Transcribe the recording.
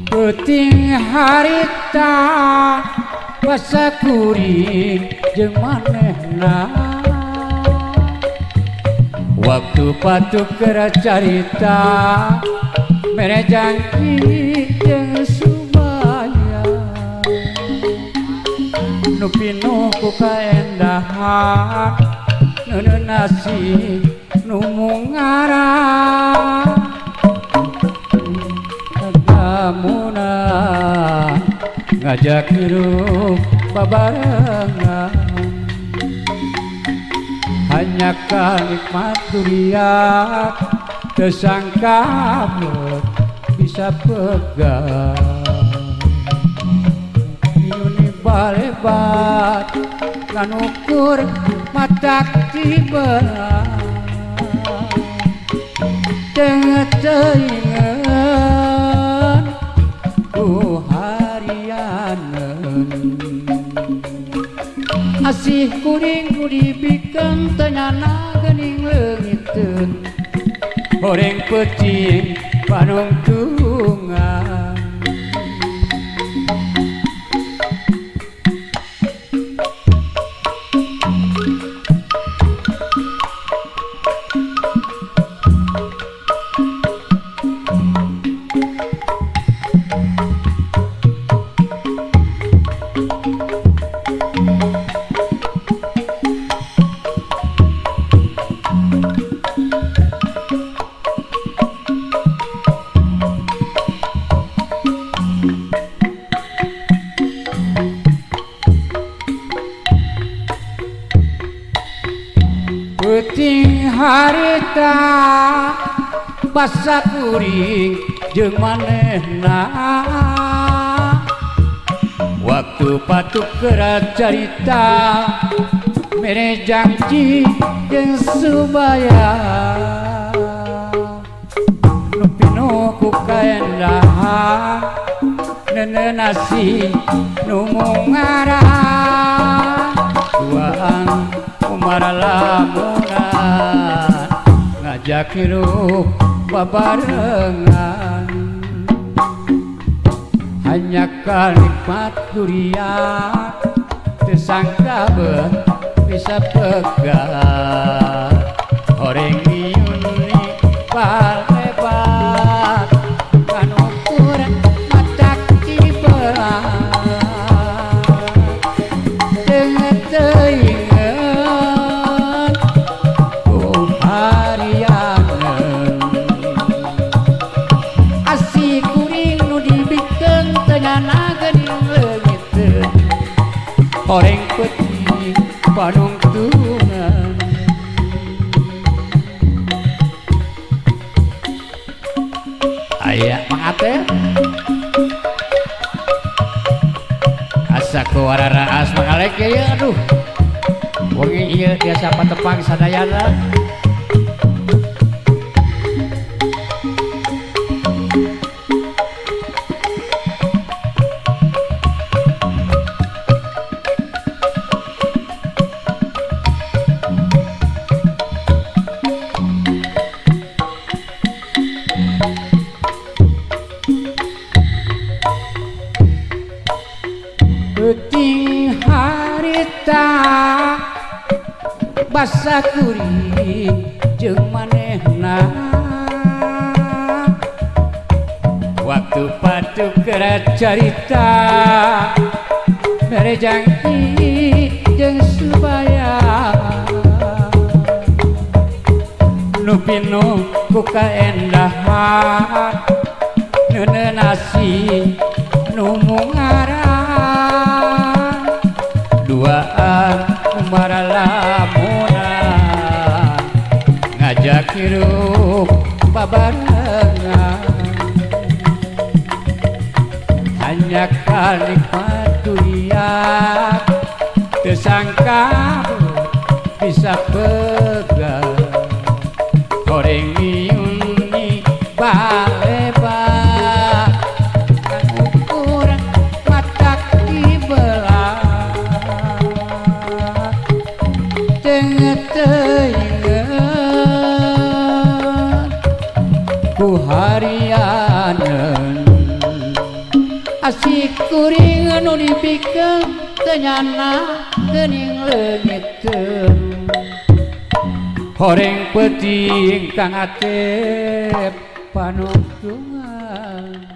Peuting harita basa kuring jeung manehna, waktu patuk keur carita mere janji jeung subaya, nu pinuh ku kaendahan neuneu nasi nu mungarah. Kamuna ngajak hirup babarengan, hanya kanikmat duriat tersangka bisa pegang. Yuni balebat nganukur matak tiba teuingeun ku harianeun. Asih kuring ku dibikeun teu nyana geuning leungiteun, horeng peuting panungtungan. Peuting harita basa kuring jeung manehna, waktu patuk keur carita mere janji jeung subaya, nu pinuh ku kaendahan neuneu nasi nu mungarah. Duaan kumaralamunan ngajak hirup babarengan, hanya kanikmat durian tersangka bisa pegang. Horeng yuni balebat kanukur matak cibelah teuingeun ku harianeun. Asih kuring nu dibikeun teu nyana geuning leungiteun, horeng peuting panungtungan. Aya Mang Ate asa ku wararaas Mang Alek ieu, aduh wengi ieu biasa patepang sadayana. Peuting harita basa kuring jeung manehna, waktu patuk keur carita mere janji jeung subaya, nu pinuh ku kaendahan neuneu nasi nu mungarah. Duaan kumaralamunan ngajak hirup babarengan, hanya kanikmat dunia tersangka bisa pegang. Beuteung teu nyana geuning leungiteun. Horeng peuting Kang Atep panungtungan.